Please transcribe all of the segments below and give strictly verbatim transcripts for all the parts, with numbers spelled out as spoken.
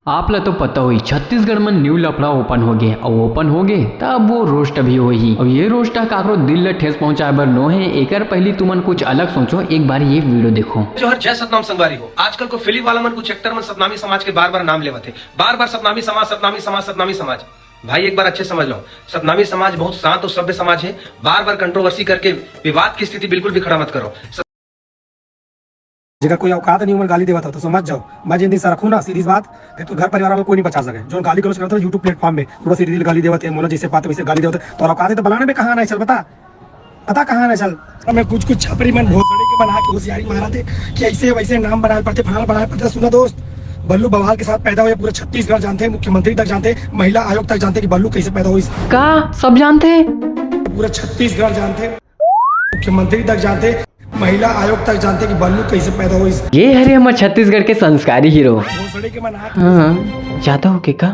आप ला तो पता होही, छत्तीसगढ़ में new लफड़ा open हो गे, अउ open हो गे, त अब वो roast भी होही। अउ ये roast ह काकरो दिल ला ठेस पहुंचाए बर नो हे, एकर पहिली तुमन कुछ अलग सोचो, एक बार ये video देखो। जोहर, जय सतनाम संगवारी हो। आजकल को फिल्म वाला मन, कुछ एक्टर मन सतनामी समाज के बार बार नाम लेवत हे, बार बार सतनामी समाज, सतनामी समाज, सतनामी समाज। भाई, एक बार अच्छे समझ लो, सतनामी समाज बहुत शांत और सभ्य समाज है। बार बार कंट्रोवर्सी करके विवाद की स्थिति बिल्कुल भी खड़ा मत करो। जेकर कोई औकात नहीं, ओमन गाली देवत हो तो समझ जाओ, मैं जिन दिन सरखू ना, सीधी बात, फिर तो घर परिवार वाला कोई नहीं बचा सके। जो गाली गलौज करत हो YouTube प्लेटफॉर्म में, पूरा सीधी दिल गाली देवत है, मोला जैसे बात वैसे गाली देवत है, तो औकात है तो बलाने में कहाँ ना चल, बता, पता कहाँ ना चल। मैं कुछ कुछ छपरी मन भोसड़ी के बना के होशियारी मारा थे कि ऐसे वैसे नाम बनाए पड़ते, फलाना बनाए पड़ते। सुना दोस्त, बल्लू बवाल के साथ पैदा हुए, पूरा छत्तीसगढ़ जानते हैं, मुख्यमंत्री तक जानते हैं, महिला आयोग तक जानते हैं कि बल्लू कैसे पैदा हुई। का सब जानते हैं? पूरा छत्तीसगढ़ जानते हैं, मुख्यमंत्री तक जानते, महिला आयोग तक जानते कि बल्लू कैसे पैदा हुई। ये हरे हमर छत्तीसगढ़ के संस्कारी हीरो। भोसड़ी के मन हाथ हाँ, ज्यादा हो के का?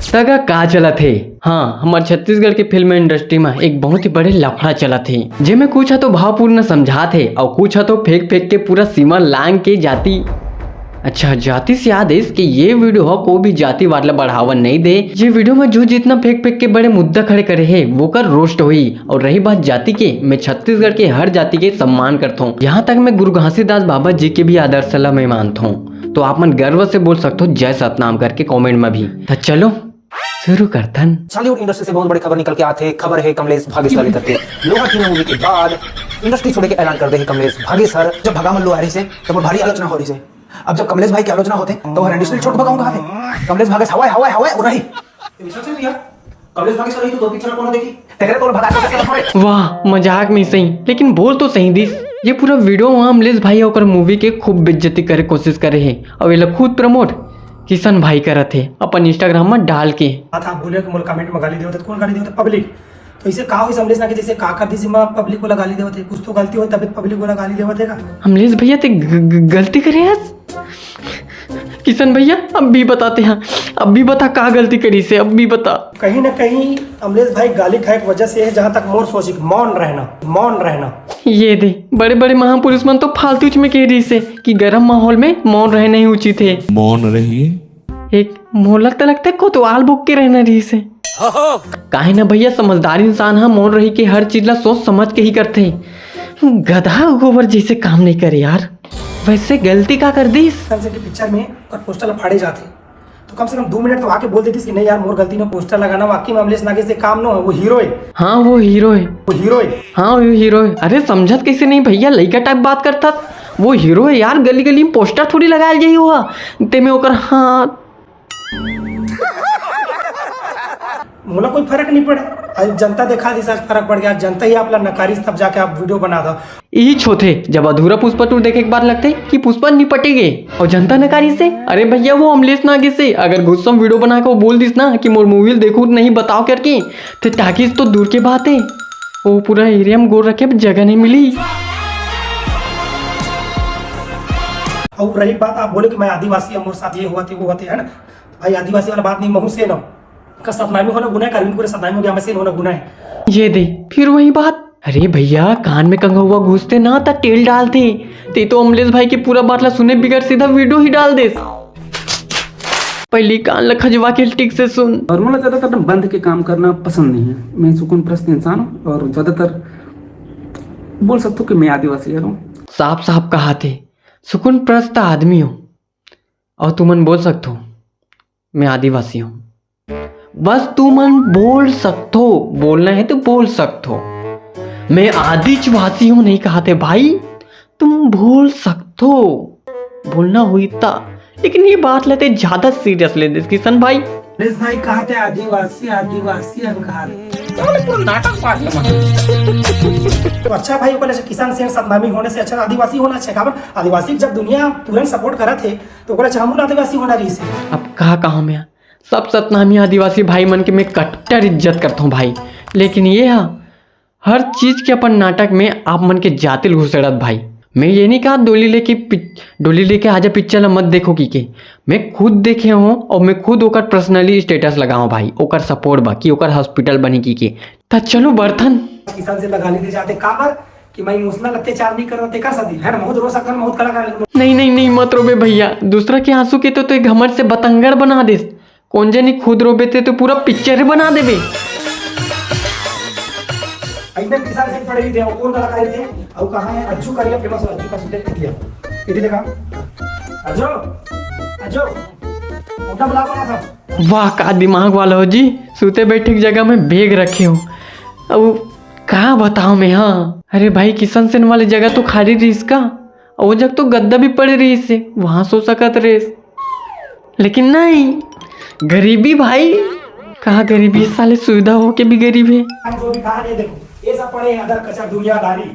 तगा का चलत हे? हाँ, हमर छत्तीसगढ़ के फिल्म इंडस्ट्री में एक बहुत ही बड़े लफड़ा चलत हे, जेमे कुछ ह तो भावपूर्ण समझात हे और कुछ ह तो फेंक फेंक के पूरा सीमा लांग के जाति। अच्छा, जाति से याद आइस कि ये video ह कोई भी जातिवाद ला बढ़ावा नहीं दे। ये video में जो जितना फेंक फेंक के बड़े मुद्दा खड़े करे हे, वो कर roast होही। और रही बात जाति के, मैं छत्तीसगढ़ के हर जाति के सम्मान करथों। यहाँ तक मैं गुरु घासीदास बाबा जी के भी आदर्श ला मैं मानथों। तो आप मन गर्व से बोल सकथो जय सतनाम करके comment में भी। तो चलो शुरू करथन। Chhollywood industry से बहुत बड़ी खबर निकल के आथे। खबर है कमलेश भागेश वाली करके। लोहा टीना movie के बाद industry छोड़े के ऐलान कर दे है कमलेश भागेश हर। जब भगा मल्लू आ रही से, तब भारी आलोचना हो रही से। अब जब कमलेश भाई की आलोचना होते, तो वो additional चोट भगाऊंगा है। कमलेश भागेश हवाए, हवाए, हवाए उड़ही। ये विश्वास नहीं यार। कमलेश भागेश वाली तो दो पिक्चर कौन देखी? तेरे को भगा के वाह, मजाक में सही, लेकिन बोल तो सही दिस। ये पूरा video में अमलेश भाई ओकर movie के खूब बेइज्जती करे कोशिश करे हे, और ये ला खुद promote किशन भाई करत हे अपन Instagram में डाल के। बात आप बोले कि मोला comment में गाली देवत हे, कौन गाली देवत हे? Public। तो इसे का होइस अमलेश नागेश, जैसे का कर दिस, जेमा public वाला गाली देवत हे? कुछ तो गलती होई, तभी public वाला गाली देवत हे का? अमलेश भैया, ते ग-, ग-, गलती करे हस? किशन भैया, अब भी बताते हैं, अब भी बता, का गलती करी से, अब भी बता। कहीं ना कहीं अमलेश भाई गाली खाए के वजह से है, जहां तक मोर सोच, मौन रहना, मौन रहना। ये दे, बड़े बड़े महापुरुष मन तो फालतू में कह रही से कि गरम माहौल में मौन रहना ही उचित है। मौन रहिए। एक मोला तो लगता है कोतवाल भोग के रहना रही से। काहे ना भैया, समझदार इंसान ह मौन रही के हर चीज ला सोच समझ के ही करथे। गधा गोबर जैसे काम नहीं करे यार। वैसे गलती का कर दिस? कम से कम पिक्चर में और पोस्टर ला फाड़े जाते, तो कम से कम दो मिनट तो आके बोल देतीस कि नहीं यार, मोर गलती न, पोस्टर लगाना वाकई में अमलेश नागेश से काम न हो, वो हीरो है। हाँ, वो हीरो है। वो हीरो है। हाँ, वो हीरो है। अरे समझत कैसे नहीं भैया, लइका टाइप बात करथस। वो हीरो है यार, गली गली में पोस्टर थोड़ी लगायल जाही हुआ। ते में ओकर हाथ। मोला कोई फर्क नहीं पड़े। आज जनता देखा दिस, आज फर्क पड़ गया। आज जनता ही आप ला नकारिस, तब जाके आप video बना था। इही होथे, जब अधूरा पुष्पा टू देखे के बाद लगथे कि पुष्पा निपटे गे, और जनता नकारिस हे। अरे भैया, वो अमलेश नागेश हे, अगर गुस्सा में video बना के वो बोल दिस ना कि मोर movie देखू नहीं बताओ करके, ते टाकिस तो दूर के बात है, वो पूरा area में गोड़ रखे जगह नहीं मिली। और रही बात, आप बोले कि मैं आदिवासी हूँ, मोर साथ ये हुआ थे, वो हुआ थे, है ना? भाई, आदिवासी वाला बात नहीं, महू सेन हो। का सतनामी होना गुनाह है, अरविंद पूरे सतनामी हो गया, मैं सेन होना गुनाह है। ये दे, फिर वही बात। अरे भैया, कान में कंघा हुआ घुसते ना, त तेल डालते। ते तो अमलेश भाई के पूरा बात ला सुने बिगर सीधा video ही डाल देस। पहली कान ला खजवा के ठीक से सुन। और मोला ज्यादातर ना बंध के काम करना पसंद नहीं है। मैं सुकून परस्त इंसान हूँ और ज्यादातर बोल सकता हूँ कि मैं आदिवासी हूँ। साफ साफ कहा थे, सुकून परस्त आदमी हूँ। और तुमन बोल सकथो, मैं आदिवासी हूँ। बस तुमन बोल सकथो, बोलना है तो बोल सकथो। मैं आदिवासी हूँ नहीं कहा थे भाई, तुम बोल सकथो, बोलना हुई ता। लेकिन ये बात लेते ज्यादा serious ले दिस किशन भाई। अरे भाई, कहा थे आदिवासी, आदिवासी हम कहा थे। तो अच्छा भाई, ओकर अच्छा किशन सेन सतनामी होने से अच्छा आदिवासी होना अच्छा। काबर आदिवासी जब दुनिया पूरन support करत हे, तो ओकरा चाहे हमू ला आदिवासी होना रहिस हे। अब कहा कहा मैं, सब सतनामी आदिवासी भाई मन के मैं कट्टर इज्जत करता हूँ भाई, लेकिन ये हा हर चीज के अपन नाटक में आप मन के जातिल घुसेड़त भाई। मैं ये नहीं कहा डोली लेके पिच-, डोली लेके आजा पिक्चर ला मत देखो की के, मैं खुद देखे हूँ और मैं खुद ओकर personally status लगाऊँ भाई, ओकर support बा कि ओकर hospital बने की के। त चलो बर्थन। किसान से लगा लेते जाते काबर कि मैं इमोशनल अत्याचार नहीं करना, तेकर शादी है ना, बहुत रो सकता, बहुत कलाकार। नहीं, नहीं, नहीं, मत रोबे भैया, दूसरा के आंसू के तो तोय घमंड से बतंगड़ बना देस। कोन जनी खुद रोबे ते तो पूरा पिक्चर ही बना देबे। एकदम किसान से पढ़े ही थे, वो कौन कलाकार थे? और कहाँ है? अज्जू करिया फेमस है, अज्जू का सुनते किया। इधर देखा? अज्जू, अज्जू, उनका बुला पाया था। वाह, का दिमाग वाला हो जी, सूते बैठे के जगह में बैग रखे हो। अब का बताओ मैं, हाँ। अरे भाई, किशन सेन वाली जगह तो खाली रहिस का, वो जगह तो गद्दा भी पड़े रहिस हे, वहां सो सकत रहिस। लेकिन नहीं, गरीबी भाई, कहा गरीबी, साले सुविधा हो के भी गरीब है। जो भी कहा, ये देखो, ये सब पड़े हैं अदर कचर दुनियादारी।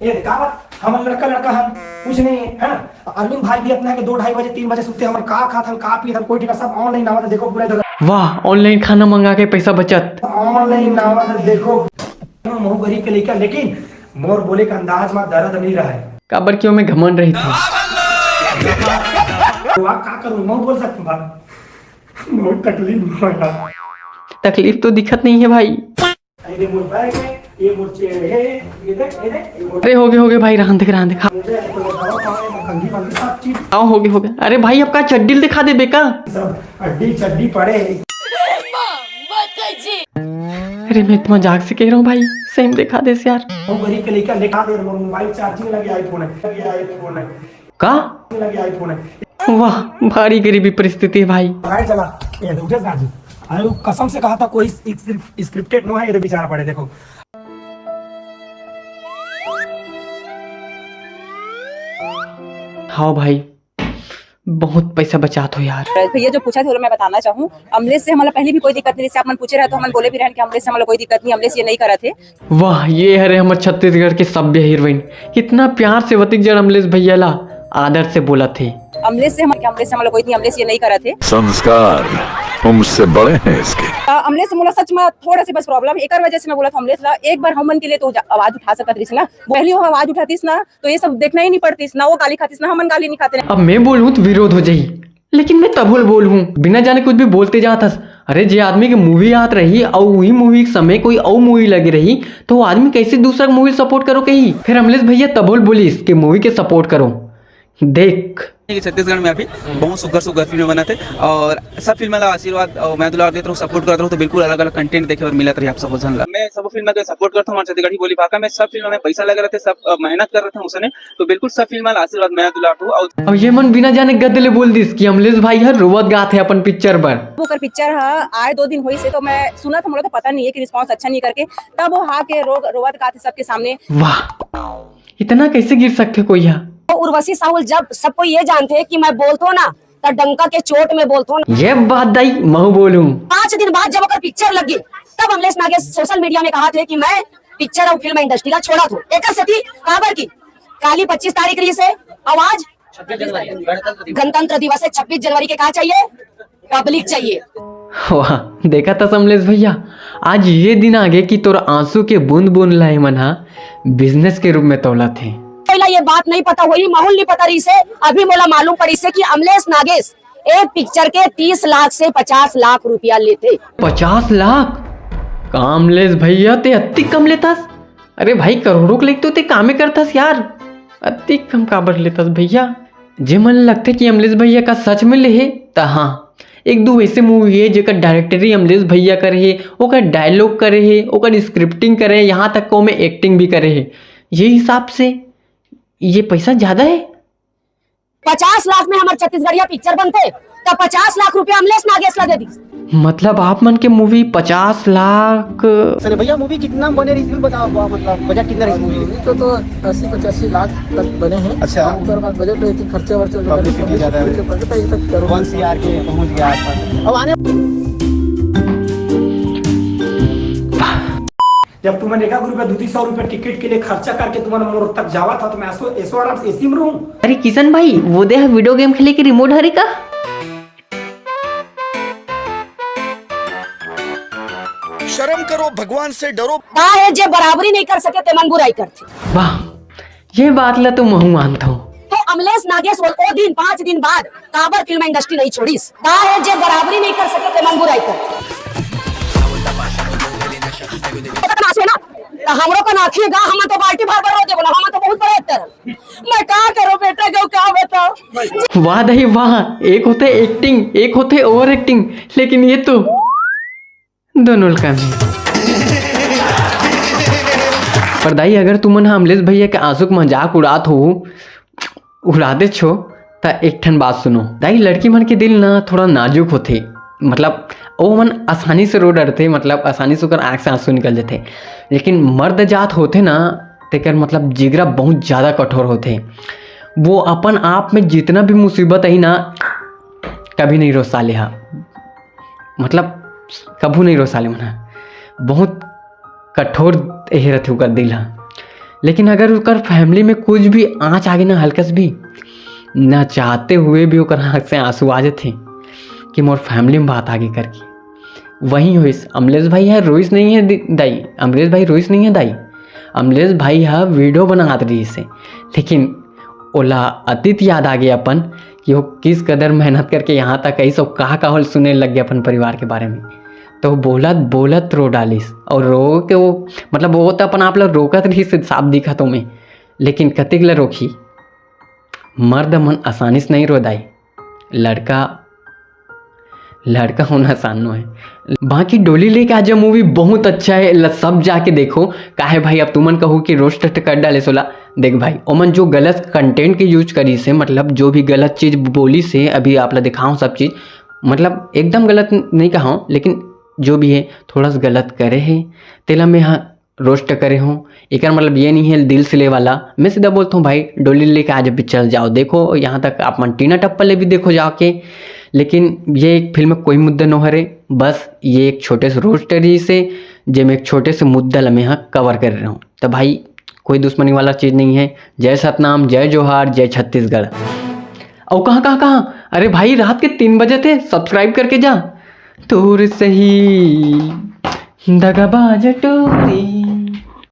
ये देखा, हम लड़का लड़का हम कुछ नहीं है, है ना? अरविंद भाई भी अपना है कि दो ढाई बजे, तीन बजे सुते, हम का खात, हम का पीत, हम कोई ठिकाना, सब ऑनलाइन आवत है, देखो पूरा इधर। वाह, ऑनलाइन खाना मंगा के पैसा बचत। ऑनलाइन आवत है, देखो, महू गरीब के लइका, लेकिन मोर बोले के अंदाज में दर्द नहीं रहा है। काबर क्यों में घमंड रही थी। तो आप का करूँ, महू बोल सकते हैं बात। बहुत तकलीफ में हो यार। तकलीफ तो दिखत नहीं है भाई। ये मोर बैग है, ये मोर चेयर है, ये देख, ये देख, ये मोर अरे हो गए, हो गए भाई, रांध के, रांध के खा। ये देख, ये मोर दवा पावे, मोर कंघी वंघी सब चीज। आओ, हो गए, हो गए। अरे भाई, आपका चड्डी दिखा दे बेका। सब हड्डी चड्डी पड़े हैं। अरे मैं तो मजाक से कह रहा हूँ भाई, सही में दिखा देस यार। वो गरीब के लइका दिखा दे, मोर मोबाइल चार्जिंग लगे, आईफोन है, लगे आईफोन है। का? लगे आईफोन है। वाह, भारी गरीबी परिस्थिति है भाई। भाई चला, ये उठे राजू। अरे वो कसम से कहा था कोई स्क्रिप्टेड नो है, ये बेचारा पड़े, देखो। हाँ भाई, बहुत पैसा बचात हो यार। भैया जो पूछा थे, वो मैं बताना चाहूँ, अमलेश से हमला पहले भी कोई दिक्कत नहीं, जैसे आप मन पूछे रहे तो हमन बोले भी रहन कि अमलेश से हमला कोई दिक्कत नहीं, अमलेश ये नहीं करत हे। वाह, ये हरे हमर छत्तीसगढ़ के सभ्य हीरोइन, कितना प्यार से वतिक जड़ अमलेश भैया ला आदर से बोलत हे। अमलेश से हमर, अमलेश से हमला कोई नहीं, अमलेश ये नहीं करत हे। संस्कार उम्र से बड़े हैं इसके। अ, अमलेश से मोला सच में थोड़ा से बस प्रॉब्लम, एकर वजह से मैं बोलत हूँ, अमलेश ला एक बार हमन के लिए तो जा-, आवाज उठा सकत रहिस ना, पहली वो आवाज उठातिस ना, तो ये सब देखना ही नहीं पड़तिस ना, वो गाली खातिस ना, हमन गाली नहीं खाते ना। अब मैं बोलूँ तो विरोध हो जाही, लेकिन मैं तभो ल बोलहूँ, बिना जाने कुछ भी बोलते जात हस। अरे, जे आदमी के मूवी आत रही अउ उही मूवी के समय कोई अउ मूवी लगे रही, तो वो आदमी कैसे दूसरा मूवी सपोर्ट करो कही? फिर अमलेश भैया तभो ल बोलिस के मूवी के सपोर्ट करो। देख। कि छत्तीसगढ़ में अभी बहुत सुग्घर सुग्घर फिल्म बनत हे और सब फिल्म ला आशीर्वाद और मया दुलार देत रहो, सपोर्ट करत रहो, तो बिल्कुल अलग-अलग कंटेंट देखे और मिलत रही आप सब झन ला। मैं सब फिल्म के सपोर्ट करता हूँ, हमारे छत्तीसगढ़ी बोली भाखा में सब फिल्म में पैसा लगे रहते, सब, अ, मेहनत कर रहे थे उसने, तो बिल्कुल सब फिल्म ला आशीर्वाद मया दुलार दो। और अब ये मन बिना जाने गद्द ले बोल दिस कि अमलेश भाई हर रोवत गात हे अपन पिक्चर बर। ओकर पिक्चर ह आए दो दिन होइस हे, तो मैं सुनत हूँ, मोला तो पता नहीं है कि रिस्पांस अच्छा नहीं करके, तब वो हा के रो-, रोवत गात हे सबके सामने। वाह, इतना कैसे गिर सकथे कोई हा? तो उर्वशी साहू ल जब सब कोई ये जानथे कि मैं बोलथों ना, त डंका के चोट में बोलथों ना। ये बात दाई महू बोलूं। पांच दिन बाद जब ओकर पिक्चर लग गे, तब अमलेश नागेश सोशल मीडिया में कहाथे कि मैं पिक्चर अउ फिल्म इंडस्ट्री ला छोड़त हूँ। एकर सेती काबर कि काली पच्चीस तारीख रहिस हे, अउ आज गणतंत्र दिवस हे, छब्बीस जनवरी के का चाहिए? पब्लिक चाहिए। वाह, देखा था अमलेश भैया, आज ये दिन आ गे कि तोर आंसू के बूंद बूंद ला एमन हा बिजनेस के रूप में तौलत हे। पहला ये बात नहीं पता होही, महू ल नहीं पता रहिस हे, अभी मोला मालूम पड़िस हे कि अमलेश नागेश एक पिक्चर के तीस लाख से पचास लाख रुपया लेथे। पचास लाख? का अमलेश भैया, ते अत्ती कम लेथस? अरे भाई, करोड़ों के लेके तो ते कामे करथस यार, अत्ती कम काबर लेथस भैया? जे मन लगथे कि अमलेश भैया का सच में लेहे, त हाँ, एक दो ऐसे मूवी हे जेकर डायरेक्टरी अमलेश भैया करे हे, ओकर डायलॉग करे हे, ओकर स्क्रिप्टिंग करे हे, यहाँ तक को में एक्टिंग भी करे हे। ये हिसाब से ये पैसा ज्यादा हे। पचास लाख में हमर छत्तीसगढ़िया पिक्चर बनथे, त पचास लाख रुपया अमलेश नागेश ला दे दिस। मतलब आप मन के मूवी पचास लाख? अरे भैया, मूवी कितना बने रही, इसमें बताओ, आप, मतलब बजट कितना रही मूवी? मूवी तो, तो अस्सी पचासी लाख तक बने हैं। अच्छा। ओकर बाद बजट रही थी, खर्चा वर्चा जो पब्लिसिटी ज्यादा है। बजट है, ये तक करोड़। वन सीआर के पहुंच गया आसपास। अब आने जब तुमन एक एक रुपया, दू दू सौ रुपया टिकट के लिए खर्चा करके तुमन मोर तक जावत हो, तो मैं ऐसो, ऐसो आराम से एसी में रहूं? अरे किशन भाई, वो दे वीडियो गेम खेले के रिमोट हरे का? शर्म करो, भगवान से डरो। का हे जे बराबरी नहीं कर सके, तेमन बुराई करथे। वाह, ये बात ला तो महू मानथों। तो अमलेश नागेश वो, वो दिन, पांच दिन बाद काबर फिल्म इंडस्ट्री नहीं छोड़िस? का हे जे बराबरी नहीं कर सके, तेमन बुराई करथे। तो तमाशा है ना? हमरो कन आँखी गा, हम तो बाल्टी भर भर रो देबो ना, हम तो बहुत बड़े एक्टर हन। मैं का करूँ बेटा, क्यों क्या बताओ? वाह दही वाह, एक होथे एक्टिंग, एक होथे ओवर एक्टिंग, लेकिन ये तो दोनों काम है। पर दाई, अगर तुमन ह अमलेश भैया के आंसू के मजाक उड़ात हो, उड़ाते छो, त एक ठन बात सुनो दाई, लड़की मन के दिल ना थोड़ा नाजुक होथे, मतलब वो मन आसानी से रो डरथे, मतलब आसानी से ओकर आँख से आंसू निकल जाथे, लेकिन मर्द जात होथे ना, तेकर मतलब जिगरा बहुत ज़्यादा कठोर होथे। वो अपन आप में जितना भी मुसीबत आई ना, कभी नहीं रो साले हा, मतलब कभू नहीं रो साले मन हा। बहुत कठोर एहे रथे ओकर दिल हा। लेकिन अगर ओकर फैमिली में कुछ भी आँच आगे ना, हल्कस भी, ना चाहते हुए भी ओकर आँख से आंसू आ जाथे कि मोर फैमिली में बात आगे करके। वही होइस, अमलेश भाई है रोइस नहीं है दि- दाई, अमलेश भाई रोइस नहीं है दाई, अमलेश भाई हा वीडियो बनात रहिस हे, लेकिन ओला अतीत याद आ गया अपन कि वो किस कदर मेहनत करके यहाँ तक आई, सब कहा कहा सुने लग गया अपन परिवार के बारे में। तो बोलत बोलत रो डालिस, और रो के वो, मतलब वो तो अपन आप ला रोकत रहिस हे, साफ दिखत ओमे, लेकिन कतिक ला रोकही, मर्द मन आसानी से नहीं रो दाई, लड़का लड़का होना आसान नो है। बाकी डोली लेके आजा मूवी बहुत अच्छा है, ल-, सब जाके देखो। काहे भाई, अब तुमन कहो कि रोस्ट कर डाले सोला। देख भाई, ओमन जो गलत कंटेंट के यूज करिस हे, मतलब जो भी गलत चीज बोलिस हे, अभी आप ला दिखाऊं सब चीज, मतलब एकदम गलत नहीं कहा हूँ, लेकिन जो भी है थोड़ा सा गलत करे हे, तेला मैं हाँ रोस्ट करे हूँ। एकर मतलब ये नहीं है दिल से ले वाला, मैं सीधा बोलता हूँ भाई, डोली लेके आजा पिक्चर जाओ देखो, यहाँ तक आप मन टीना टप्पल ले भी देखो जाके। लेकिन ये एक फिल्म कोई मुद्दा नो हरे, बस ये एक छोटे से रोस्ट रहिस हे, जेमे एक छोटे से मुद्दा ला मैं यहाँ कवर कर रहा हूँ। तो भाई, कोई दुश्मनी वाला चीज़ नहीं है। जय सतनाम, जय जोहार, जय छत्तीसगढ़। और कहाँ कहाँ कहाँ, अरे भाई, रात के तीन बजे थे, सब्सक्राइब करके जा। तोर सही दगाबाज टोरी।